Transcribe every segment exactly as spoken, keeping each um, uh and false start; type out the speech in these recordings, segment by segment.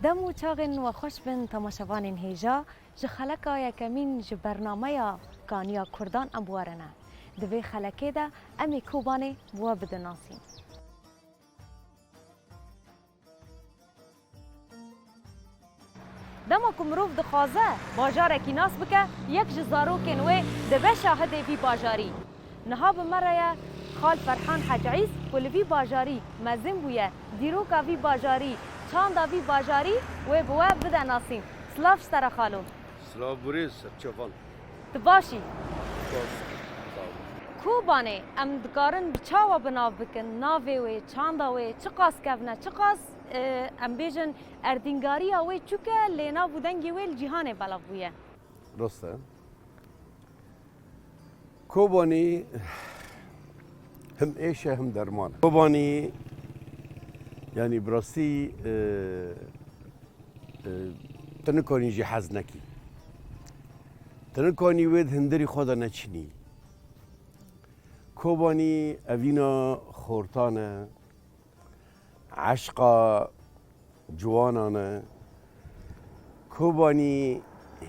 Dem û çaxên we xweş bin temaşevanên hêja, ji xeleka yekemîn ji bernameya Kaniya Kurdan em bi we re ne. Di vê xelekê de em ê Kobanê bi we bidin nasîn. Dema ku mirov dixwaze bajarekî nas bike, yek ji zarokên wê dibe şahidê vî bajarî. Niha bi me re ye Xal Ferhan Hec Îs ku li vî bajarî mezin bûye, dîroka vî bajarî, çanda vî bajarî wê bi we bide nasîn. Silav ji te re xalo. Silav birêz, serçevan. Tu baş î? Baş. Sağ ol. Kobanê em dikarin bi çawa bi nav bikin? Navê wê, çanda wê, çiqas kevn e, çiqas, e, em bêjin erdîngariya wê çûk e, lê nav û dengê wê li cîhanê belav bûye. Rast e. Kobanî him êş e, him derman e. Kobanî, yanî bi rastî, e, e, tu nikanî jî hez nekî. Tu nikanî wê di hundirî xwe de neçinî. Kobanî evîna xortan e, eşqa ciwanan e. Kobanî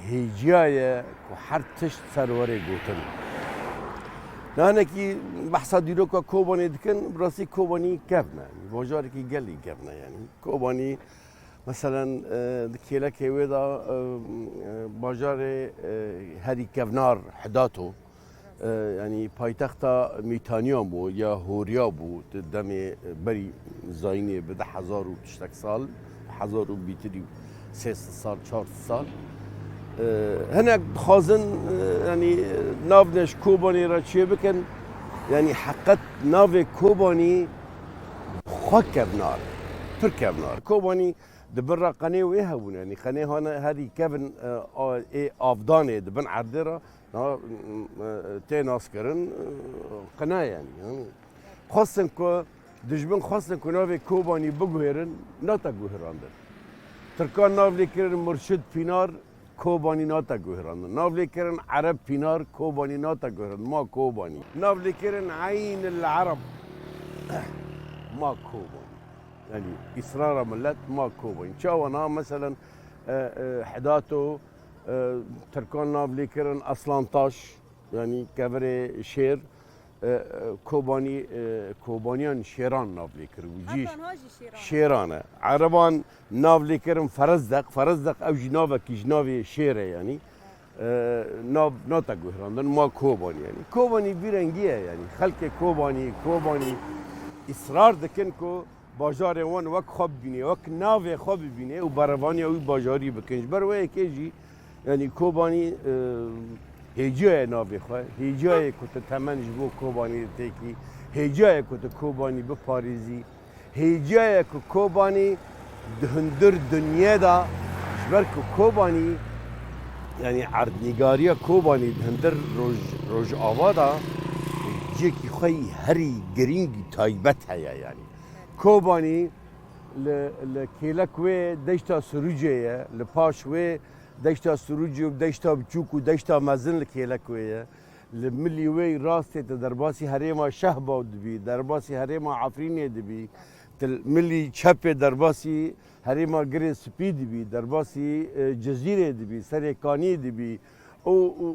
hêciya ye ku her tişt ser were gotin. Nihanekî behsa dîroka Kobanê dikin, bi rastî Kobanî kevn e. Bajarekî gelî kevn e yanî. Kobanî, meselen, e, di kêlekê wê de, e, e, bajarê, e, herî kevnar Hidato. E, yanî paytexta Mîtaniyan bû ya Horiya bû, di demê, e, berî zayînê bi du hezar û tiştek sal, hezar û bîtirî sê sed sal, çar sed sal. E, hinek dixwazin, e, yanî navne ji Kobanê re çêbikin, yanî heqet navê Kobanî xwe kevnar, pir kevnar. Kobanî di bin re qenê wê hebûn, yanî qenê hane herî kevin, e, a, ê avdanê di bin erdê re. Na, tê naskirin, qine yanî, yanî. Xwestin ku, dijmin xwestin ku navê Kobanî biguhêrin, nate guhirandin. Tirkan nav lê kirin Murşid Pînar, Kobanî nate guhirandin. Nav lê kirin Ereb Pînar, Kobanî nate guhirandin. Ma Kobanî. Nav lê kirin Eyn el Ereb. Ma Kobanî. Yanî, îsrara millet ma Kobanî. Çawa na, meselen, e, e, Hidato, e, Tirkan nav lê kirin Aslantaş, yanî kevirê şêr, e, e, Kobanî, e, Kobaniyan şêran nav lê kiribû. Cî Heta niha jî şêran e. Şêran e. Ereban nav lê kirin Ferezdeq. Ferezdeq ew jî navekî ji navê şêr e yanî. E, nav, nate guhirandin ma Kobanî yanî. Kobanî vî rengî ye yanî. Xelkê Kobanî, Kobanî îsrar dikin ku bajarê wan wek xwe bibîne, wek navê xwe bibîne û berevaniya wî bajarî bikin. Ji ber wê yekê jî, yanî Kobanî, e, hêciya ye navê xwe, hêciya ye ku tu temen ji bo Kobanî têkî, hêciya ye ku tu Kobanî biparêzî, hêciya ye ku Kobanî di hundir dinyê de, ji ber ku Kobanî, yanî erdnîgariya Kobanî di hundir roj-, Rojava de cihekî xwe yî herî girîng, taybet heye yanî. Kobanî li, li kêlek wê deşta Sirûcê ye, li paş wê deşta Sirûcê û deşta biçûk û deşta mezin li kêlek wê ye. Li milî wê rastê te derbasî herêma Şehba dibî, derbasî herêma Efrînê dibî, tu li milî çepê derbasî herêma Girê Spî dibî, derbasî, e, Cizîrê dibî, Serê Kanî dibî û, û,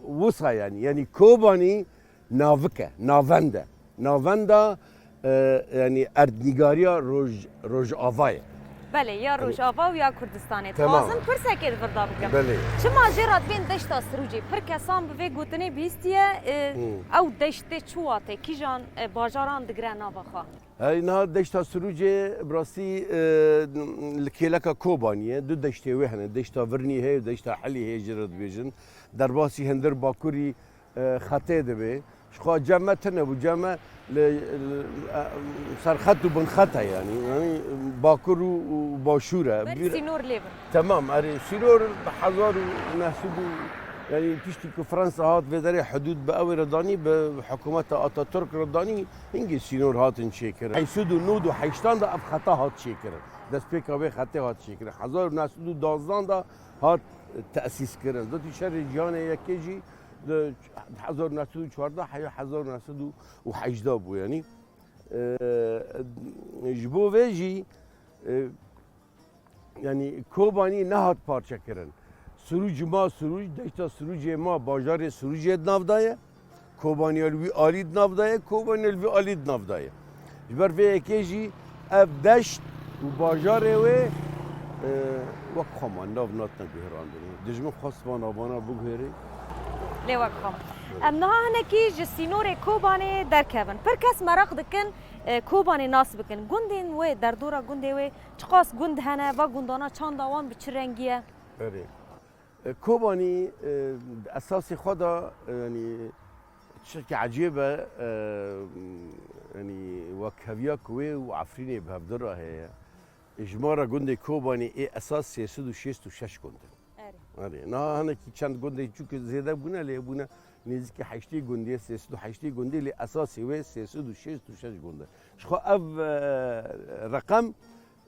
û wisa yanî. Yanî Kobanî navik e, navend e. Navenda, e, yanî erdnîgariya Roj-, Rojava ye. Belê, ya Yanî Rojava û ya Kurdistanê. Temam. Dixwazim pirsekê di vir de bikim. Belê. Çima jê re dibên deşta Sirûcê? Pir kesan bi vê gotinê bihîstiye, e, Hmm. ew deşt tê çi watê, kîjan, e, bajaran digire nava xwe? Hey, niha deşta Sirûcê bi rastî, e, li kêleka Kobanî ye. Du deştê wê hene. Deşta Virnî heye, deşta Helî heye jê re dibêjin. Derbasî hundir bakurî, e, xetê dibe. Ji xwe cem me tune bû, cem me li, li, e, serxet û binxet e yanî. Yanî bakur û, û başûr e. Berî Bir sînor lê bin. Temam, erê, sînor bi hezar û neh sed û, yanî piştî ku Fransa hat vê derê hudûd bi ew ê re danî, bi hikûmeta Ataturk re danî, hingê sînor hatin çêkirin. Heyşt sed û nod û heştan de ev xeta hat çêkirin. Destpêka vê xetê hat çêkirin. Hezar û neh sed û dazdan de hat tesîs kirin. Dotî şerê cîhanê yekê jî di hezar û neh sed û çardeh heya hezar û neh sed û hejda bû, yanî. E, ji bo vê jî, e, yanî Kobanî nehat parçekirin. Sirûc ma Sirûc, deşta Sirûcê ma bajarê Sirûcê di nav de ye. Kobaniya li wî alî di nav de ye, Kobaniya li vî alî di nav de ye. Ji ber vê yekê jî ev deşt û bajarê wê, e, wek xwe ma nav natine guherandinê. Dijmin xwest vana vana biguherê. Lê wek xwe. Em niha hinekî ji sînorê Kobanê derkevin. Pir kes meraq dikin, e, Kobanê nas bikin. Gundên wê, derdora gundê wê, çiqas gund hene, va gundana çanda wan bi çi rengî ye? Erê. E, Kobanî, e, esasê xwe de, e, yanî, tiştekî ecêb e, e, yanî, wek heviya ku wê û Efrînê bi hev de re heye. Ji me re gundê Kobanî ê esas sê sed û şêst û şeş gund in. Erê. Erê. Niha hinekî çend gundê çûke zêde bûne, lê bûne nêzîkî heştê gundê, sê sed û heştê gundê, lê esasê wê sê sed û şêst û şeş gund e. Ji xwe ev, e, reqem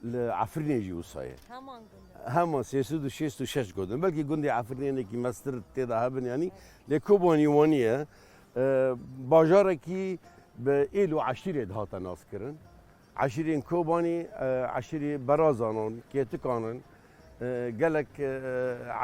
li Efrînê jî wisa ye. Heman gund e. Hema sê sed û şêst û şeş gund in. Belkî gundê Efrînê hinekî mestir tê de hebin, yanî, lê Kobanî wanî ye. E, bajarekî bi êl û eşîrê dihate naskirin. Eşîrên Kobanî, e, eşîrê berazan in, kêtikan in. E, gelek, e,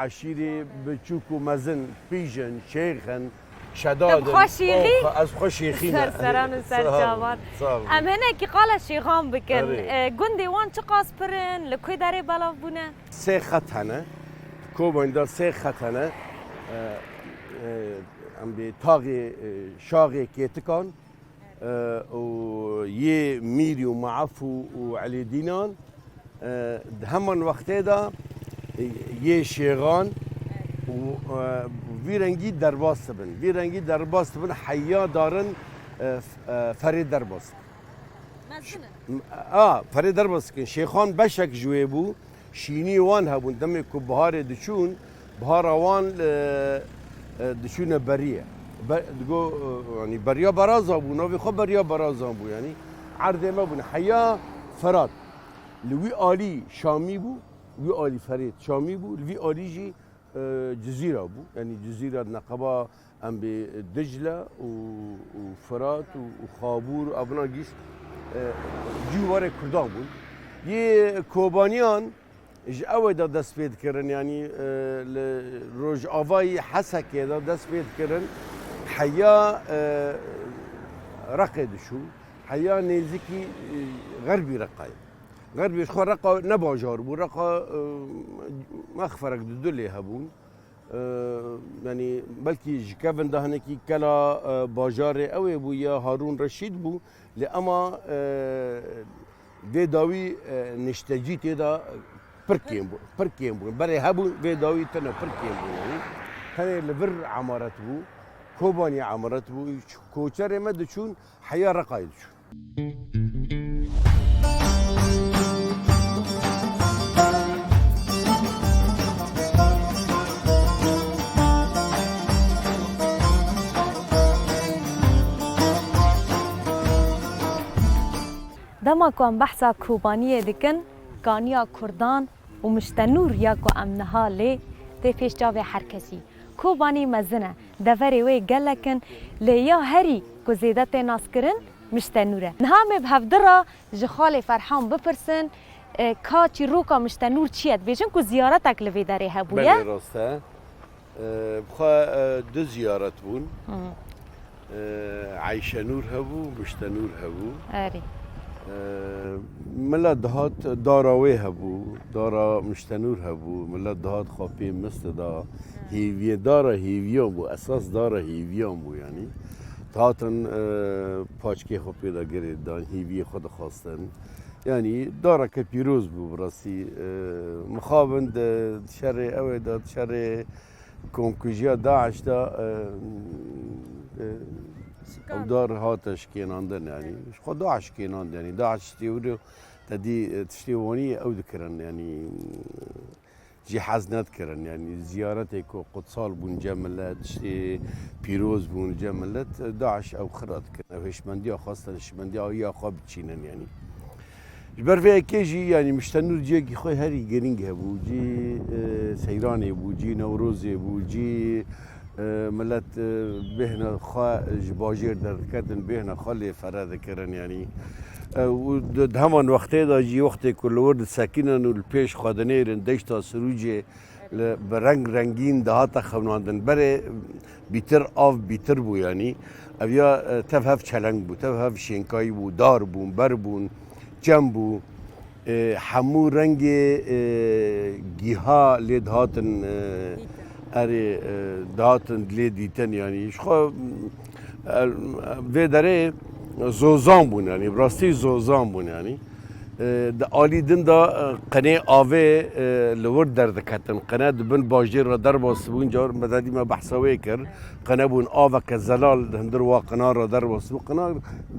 eşîrê biçûk û mezin, pîj in, şêx in, şedad in. Tu bi xwe şêxî? Ox, ez xwe şêxî me. Ser seran û ser çavan. Sağ ol, sağ ol. Em hinekî qala şêxan bikin. Erê. E, gundê wan çiqas pir in, li ku derê belav bûne? Sê xet hene. Kobanî de sê xet hene. E, e, em bê taxê, e, şaxê kêtikan. E, û yê Mîrî û Meaf û, û Elîdînan, e, di heman wextê de, e, yê Şêxan û, e, vî rengî derbas dibin. Vî rengî derbas dibin, heya darin, e, f-, e, ferê derbas dikin. Mezin in. A, ferê derbas dikin. Şêxan beşek ji wê bû. Şînî wan hebûn. Demê ku biharê diçûn, bihara wan, e, e, diçûne beriyê. Be-, digo, e, yanî beriya berazan bû, navê xwe beriya berazan bû, yanî erdê me bûn. Heya Firat. Li wî alî Şamî bû, wî alî Ferêt Şamî bû, li vî alî jî, e, Cizîra bû. Yanî Cizîra di neqeba em bê Dicle û, û Firat û, û Xabûr, evna gîş, e, cîwarê Kurdan bûn. Yê Kobaniyan ji ewê de dest pê dikirin, yanî, e, li rojavayî Hesekê de dest pê dikirin, heya, e, Reqê diçûn, heya nêzîkî, e, xerbî Reqayê. Xerbî ji xwe Reqa ne bajar bû, Reqa, e, mexferek di du lê hebûn. E, yanî belkî ji kevin de hinekî kela, e, bajarê ewê bû ya Harûn Reşîd bû, lê ema, e, vê dawî, e, niştecî tê de pir kêm bû, pir kêm bûn. Berê hebûn, vê dawî tune pir kêm bûn. Yanî tenê li vir emaret bû, Kobanî emaret bû, koçerê me diçûn, heya Reqayê diçûn. Dema ku em behsa Kobaniyê dikin, kaniya Kurdan û Miştenûr ya ku em niha lê tê pêş çavê her kesî. Kobanî mezin e, deverê wê gelek in, lê ya herî ku zêde tê naskirin, Miştenûr e. Niha em ê bi hevdi re ji xalê Ferhan bipirsin, e, ka çîroka Miştenûr çi ye? Dibêjin ku ziyaretek li vê derê hebûye. Belê, rast e. E, bi xwe, e, du ziyaret bûn. Hı. E, Eyşenûr hebû, Miştenûr hebû. Erê. E, milet dihat dara wê hebû, dara Miştenûr hebû. Milet dihat xwe pê mist da. Hêviyê, dara hêviyan bû, esas dara hêviyan bû yanî. Dihatin, e, paçkê xwe pê de girê didan, hêviyê xwe dixwestin. Yanî dareke pîroz bû bi rastî. E, mixabin di şerê ewê de, di şerê komkujiya DAIŞ de, e, e, ew dar hate şikênandin yanî. Ji xwe DAIŞ şikênand yanî. DAIŞ tiştê wilo te dî, e, tiştê wanî ew dikirin yanî. Jî hez nedikirin. Yanî ziyaretê ku qutsal bûn cem milet, tiştê pîroz bûn cem milet, DAIŞ ew xira dikirin. Ew hişmendiya xwestin, hişmendiya ya xwe biçînin yanî. Ji ber vê yekê jî yanî Miştenûr cihekî xwe herî girîng hebû. Cî, e, seyranê bû, cî Newrozê bû, cî, E, Milet, e, bêhna xwe ji bajêr derdiketin, bêhna xwe lê fere dikirin, yanî. E, û di, di heman wextê de jî, wextê ku li wir disekînin û li pêş xwe dinêrin, deşta Sirûcê li, bi reng rengîn dihate xewnandin. Berê bîtir av bîtir bû, yanî. Ev ya, e, tev hev çeleng bû, tev hev şênkayî bû, dar bûn, ber bûn, çem bû. E, hemû rengê, e, gîha lê dihatin, e, erê, e, dihatin lê dîtin, yanî. Ji xwe, e, vê derê zozan bûn, yanî, bi rastî zozan bûn, yanî. E, di alî din de, e, qinê avê, e, li wir derdiketin. Qine di bin bajêr re derbas bûn, car me dedî me behsa wê kir. Qine bûn, aveke zelal li hundir wa qinan re derbas bû. Qina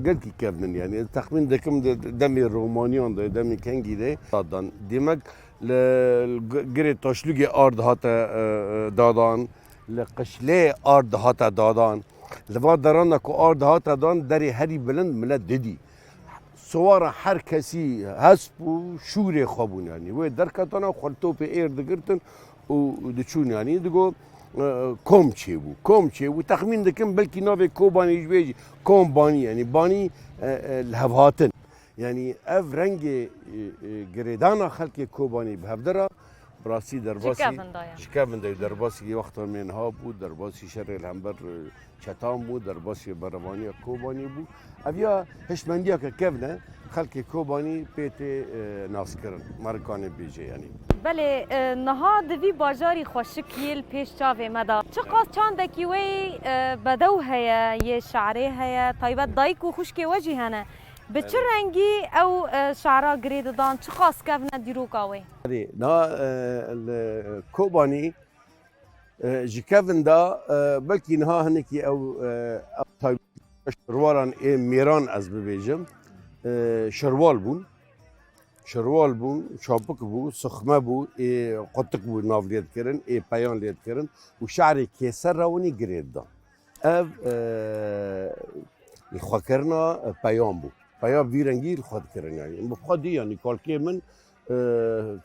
gelkî kevn in, yanî. Texmîn dikim di demê romaniyan de, demê kengî de dadan. Demek li, li gu-, girê taşlûgê ard hate, e, e, dadan. Li qişlê ard hate dadan. Li va deran de ku ard hate dan, derê herî bilind milet didî. Siwara her kesî hesp û şûrê xwe bûn, yanî. Wê derketana xwe li topê êr digirtin û diçûn, yanî. Digo, e, kom çêbû, kom çêbû. Texmîn dikim belkî navê Kobanî ji wê jî, Kom Banî, yanî Banî, e, e, li hevhatin. Yanî ev rengê, e, e, girêdana xelkê Kobanî bi hevdira, bi rastî derbasî ji kevin de ye. Ji kevin de ye. Derbasî wexta me niha bû, derbasî şerê li hember, e, çetan bû, derbasî berevaniya Kobanî bû. Ev ya hişmendiyeke kevn e, xelkê Kobanî pê tê, e, naskirin. Merikanê bêje, yanî. Belê, e, niha di vî bajarî xweşik yê li pêş çavê me de. Çiqas çandekî wê, e, bedew heye, yê şe'rê heye, taybet dayik û xwişkê we jî hene. Bi çi rengî ew, e, şe'ra girê didan, çiqas kevn e dîroka wê? Erê, niha, e, li Kobanî, e, ji kevin de, e, belkî niha hinekî ew, e, ew taybet şirwaran ê mêran ez bibêjim. E, şirwal bûn. Şirwal bûn, çapik bû, sixme bû, ê qutik bû nav lê dikirin, ê peyan lê dikirin û şe'rê kêser re winî girê didan. Ev, e, xwekirina peyan bû. Peya vî rengî li xwe dikirin, yanî. Min bi xwe dî, yanî, kalkê min, e,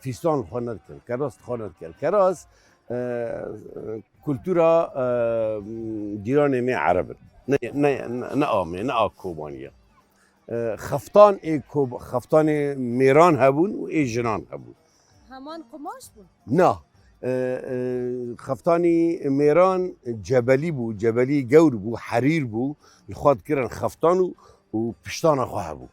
fîstan li xwe nedikirin, keras li xwe nedikirin. Keras, e, kultura, e, cîranê me ereb in. Ne, ne, ne, ne a me, ne a Kobanî ye. E, xeftan ê Kob-, xeftanê mêran hebûn û ê jinan hebûn. Heman qumaş bûn? Na. E, e, xeftanî mêran cebelî bû, cebelî gewr bû, herîr bû. Li xwe dikirin xeftan û, û piştana xwe hebû.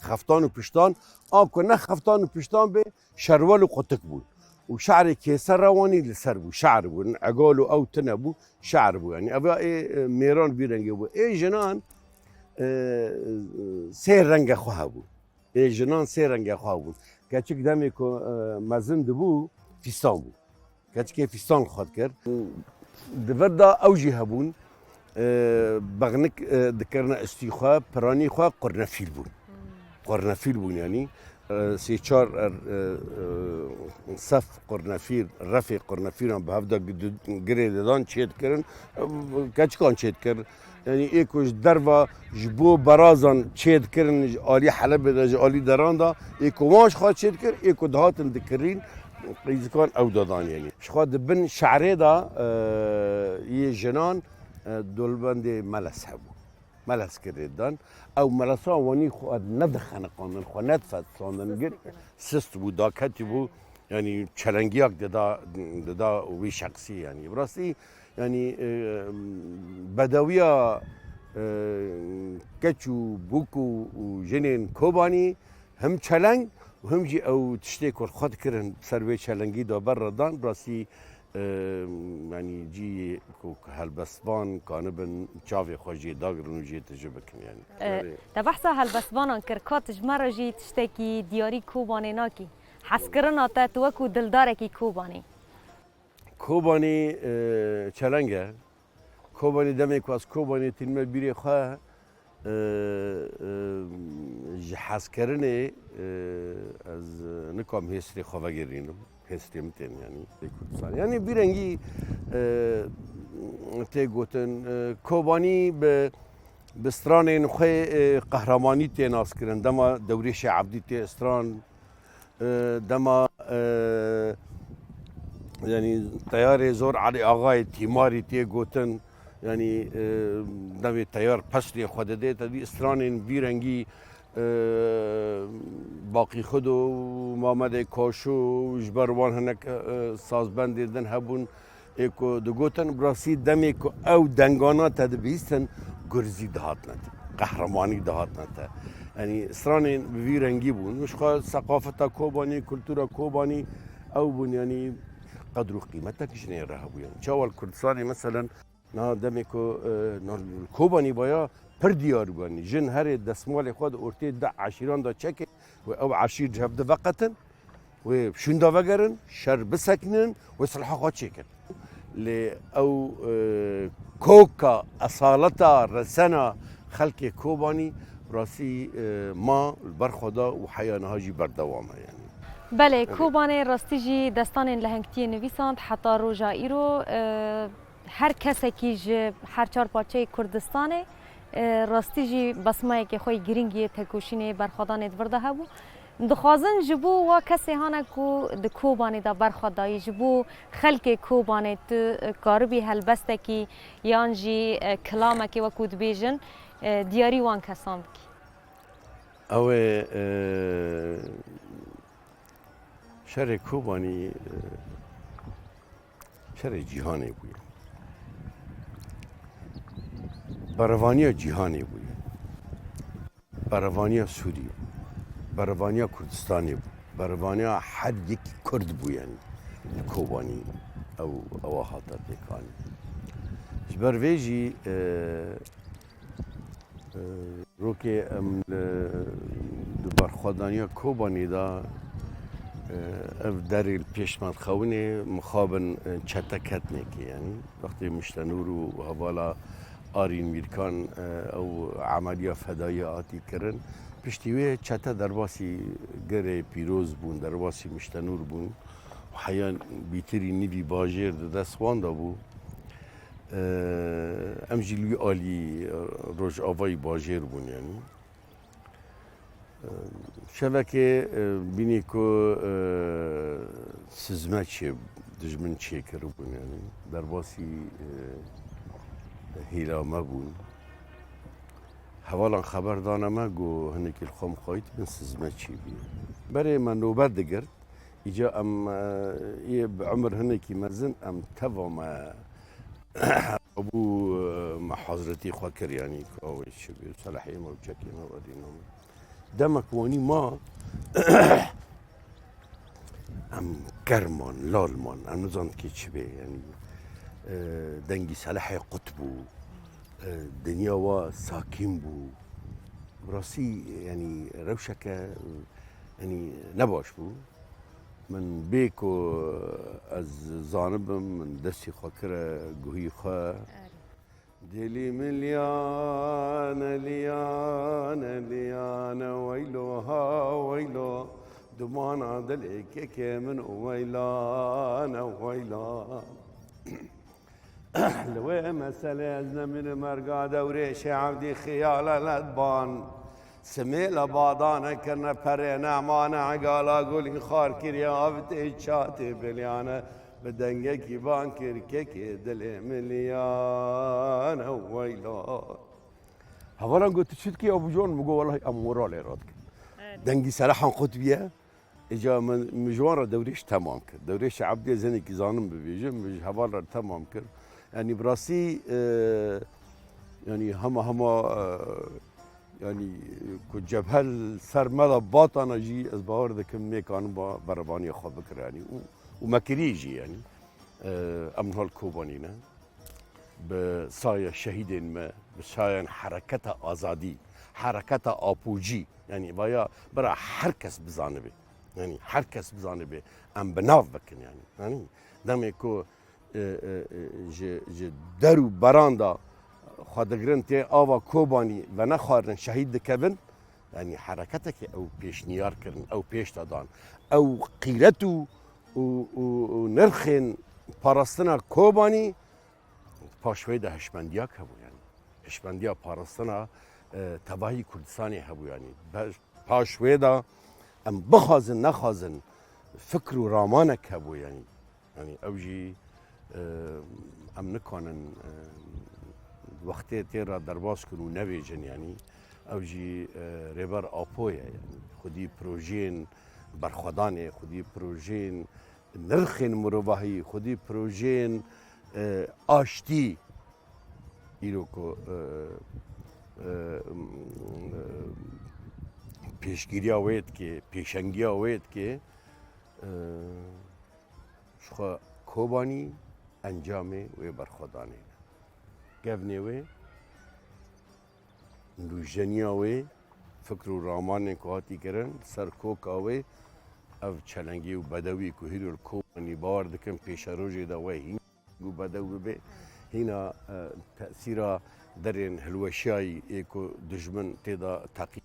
Xeftan û piştan, a ku ne xeftan û piştan bê, şerwal û qutik bûn. Û şe'rê kêser re wanî li ser bû, şe'r bûn. Egal û ew tune bû, şe'r bû. Yanî ev ya ê, e, mêran vî rengê bû. Ê jinan, e, sê renge xwe hebû. Ê jinan sê renge xwe hebûn. Keçik demê ku, e, mezin dibû, fîstan bû. Keçikê fîstan li xwe dikir. Di vir de ew jî hebûn, e, bexnik, e, dikirine istî xwe, piranî xwe qurnefîl bûn. Qurnefîl bûn, yanî, e, sê çar, e, e, sef qurnefîl, refê qurnefîlan bi hev de gi-, di-, girê didan, çê dikirin, e, keçikan çê dikir. Yanî ê ku ji derva ji bo berazan çê dikirin, ji alî Helebê de, ji alî deran de, ê ku wan ji xwe çê dikir, ê ku dihatin dikirîn, qîzikan ew dadan, yanî. Ji xwe di bin şe'rê de, e, yê jinan, e, dolbendê meles hebû. Meles girê didan. Ew melesan wanî xwe nedixeniqandin, xwe nedifetisandin. Sist bû, daketî bû. Yanî çelengiyak dida, dida wî şexsî, yanî. Bi rastî, yanî, e, bedewiya, e, keç û bûk û, û jinên Kobanî him çeleng û him jî ew tiştê ku xwe dikirin ser wê çelengî de ber re dan, bi rastî, e, yanî cî ku helbestvan kanibin çavê xwe jê dagirin û jê tije bikin, yanî. E, Erê. Te behsa helbestvanan kir, ka tu ji me re jî tiştekî diyarî Kobanê nakî? Hezkirina te, tu wekû dildarekî Kobanê. Kobanî, e, çeleng e. Kobanî, demê ku ez Kobanî tînime bîrê xwe, e, e, ji hezkirinê, e, ez, e, nikam hêsirê xwe vegerînim. Hêsirê min tên, yanî, ê Kurdistan. Yanî, vî rengî, e, tê gotin, e, Kobanî bi, bi stranên xwe, e, qehremanî tê naskirin. Dema Dewrêşê Evdî tê stran, e, dema, e, yanî teyarê zor Elî Axayê Tîmarî tê gotin, yanî, e, devê teyar pesnê xwe dide, te dî stranên vî rengî, e, Baqî Xudo û Mamedê Kaşo û ji ber wan hinek, e, sazbendên din hebûn, ê ku digotin, bi rastî demê ku ew dengana te dibihîstin, gurzî dihatine te, qehremanî dihatine te. Yanî stranên bi vî rengî bûn. Ji xwe seqafeta Kobanî, kultura Kobanî ew bûn, yanî qedr û qîmetek jin ê re hebû. Yanî çawa li Kurdistanê, meselen, na demê ku, e, na li Kobanî baya pir diyar bû. Yanî jin herê destmalê xwe di ortê deh eşîran de çeke û ew eşîr ji hev diveqetin. Wê şûnda vegerin, şer bisekinin, wê silha xwe çêkin. Lê ew, e, koka esaleta resena xelkê Kobanî rastî, e, ma li ber xwe da û heya niha jî berdewam e, yanî. Belê, Kobanê rastî jî destanên lehengtiyê nivîsand heta roja îro, e, her kesekî ji her çar parçeyê Kurdistanê, e, rastî jî besmayekê xwe yê girîng yê tekoşînê, berxwedanê di vir de hebû. Dixwazin ji bo wa kesê hane ku di Kobanê de berxwe dayî, ji bo xelkê Kobanê tu, e, karibî helbestekî yan jî, e, kilamekê wekû dibêjin, e, diyarî wan kesan bikî. Ew ê, e, şerê Kobanî, e, şerê cîhanê bûye. Berevaniya cîhanê bûye. Berevaniya Sûriyê, berevaniya Kurdistanê bû, berevaniya her yekî Kurd bû, yanî li Kobanî ew, ewa hate pêkanîn. Ji ber vê jî, e, e, rokê em li, di berxwedaniya Kobanî de, e, ev derê li pêş me dixewinê, mixabin, e, çete ketnekê, yanî wextê Miştenûr û hevala Arîn Mîrkan, e, ew emeliya fedayî hatî kirin. Piştî wê çete derbasî Girê Pîroz bûn, derbasî Miştenûr bûn. Heya bîtirî nîvî bajêr di dest wan de bû. E, em jî li wî alî, e, rojavayî bajêr bûn, yanî. Şevekê, e, bînî ku, e, sizme çê, dijmin çêkiribûn, yanî derbasî, e, hêla me bûn. Hevalan xeber dane me, got, hinekî li xwe mixayît bin sizme çê bî. Berê me nobet digirt, îca em, e, yê bi umir hinekî mezin, em teva me bû, e, me hazretî xwe kir, yanî ku ew ê çi bê, selehê me û çekê me vedî name. Demek wanî ma em kerman, lalman, em nizanin kê çi bê, yanî, e, dengî selehê qut bû, e, dinya wa sakîn bû. Bi rastî, yanî rewşeke, yanî ne baş bû. Min bê ku ez zanibim, min destî xwe kire guhî xwe. Erê. Dilî min liyane, liyane, liyane, weylo ha weylo. Dumana dilê kekê min û weylane, weylan. Li wê meselê ez nemînim erga dewrêşê evdî xiyale ledban. Simêla badane kirine perê nemane egala gulî xar kiriye avitê çatê bilyane. Bi dengekî ban kir kekê dilê min liyane weyla. Hevalan got, tu çi dikî Abûcan? Min got, welahî em moralê radikin. Evet. Dengî selehan qut biye. Îca min, min ji wan re dewrêş temam kir. Dewrêşê Ebdiyê zenekî zanim bibêjim, min ji heval re temam kir. Yanî bi rastî, e, yanî hema hema, e, yanî ku cebhe li ser me de batana jî ez bawer dikim nêkanim ba berevaniya xwe bikir yanî û, û me kirî jî yanî. E, em niha li Kobanî ne. Bi saya şehîdên me, bi sayên hereketa azadî, hereketa apûcî, yanî vaya bira her kes bizanibe. Yanî her kes bizanibe. Em bi nav bikin yanî. Yanî demê ku, e, e, e, ji, ji der û beran de xwe digirin tê ava Kobanî venexwarin, şehîd dikevin, yanî hereketekê ew pêşniyar kirin, ew pêş de dan. Ew qîret û, û, û, û nirxên parastina Kobanî Paş wê de hişmendiya hebû, yanî hişmendiya parastina, e, tevahî Kurdistanê hebû, yanî be-, paş wê de em bixwazin nexwazin fikr û ramanek hebû, yanî Yanî ew jî, e, em nikanin, e, wextê tê re derbas kin û nebêjin, yanî ew jî, e, Rêber Apo ye, yanî xwedî projeyên berxwedanê, xwedî projeyên nirxên mirovahî, xwedî projeyên, e, aştî, îro ku, e, e, pêşgiriya wê dike, pêşengiya wê dike, e, ji xwe Kobanî encamê wê berxwedanê ne. Kevnê wê, nûjeniya wê, fikr û ramanên ku hatî kirin, ser koka wê, ev çelengî û bedewî ku hîro li Kobanî bawer dikin, pêşerojê de wê hîn û bedew bibe, hîna, e, tesîra derên hilweşiyayî ê ku dijmin tê de teqî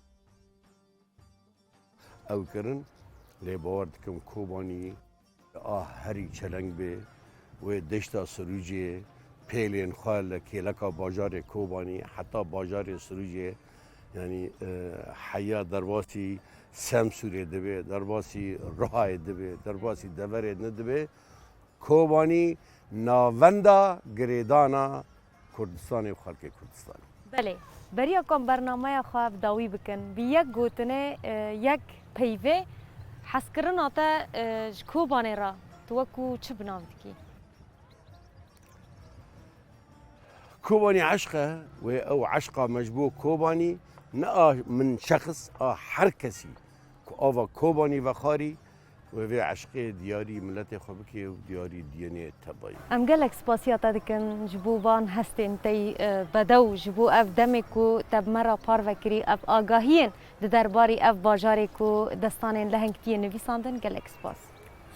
ew kirin, lê bawer dikim Kobanî a herî çeleng bê, wê deşta Sirûcê, pêlên xwe li kêleka bajarê Kobanî heta bajarê Sirûcê, yanî, e, heya derbasî Semsûrê dibe, derbasî Rihayê dibe, derbasî deverê din dibe, Kobanî navenda girêdana Kurdistanê û xelkê Kurdistanê. Belê, beriya ku em bernameya xwe bi dawî bikin, bi yek gotinê, e, yek peyvê, hezkirina te, e, ji Kobanê re tu wekû çi bi nav dikî? Kobanî eşq e, wê ew eşqa me ji bo Kobanî, ne a min şexs, a her kesî ku ava Kobanî vexwarî, wê vê eşqê diyarî miletê xwe bike û diyarî diyenê tebayî. Em gelek spasiya te dikin ji bo van hestên tey, e, bedew, ji bo ev demê ku te bi me re parve kirî, ev agahiyên di derbarî ev bajarê ku destanên lehengtiyê nivîsandin, gelek spas.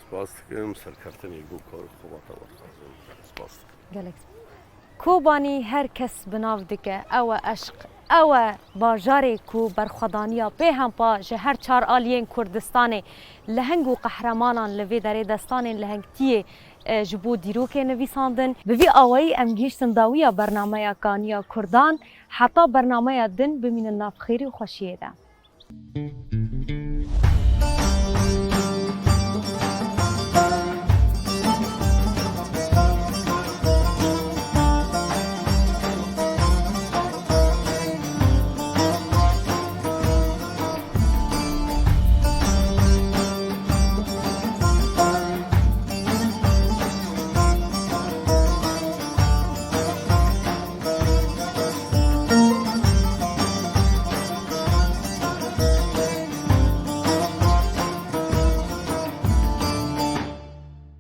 Spas dikim, serkeftinê ji bo kar û xebata we dixwazim. Spas dikim. Gelek spas. Kobanî her kes bi nav dike, ew e eşq, ew e bajarê ku berxwedaniya pê hempa ji her çar aliyên Kurdistanê leheng û qehremanan li vê derê destanên lehengtiyê, e, ji bo dîrokê nivîsandin. Bi vî awayî em gihîştin dawiya bernameya Kaniya Kurdan. Heta bernameya din bimînin nav xêrî û xweşiyê de.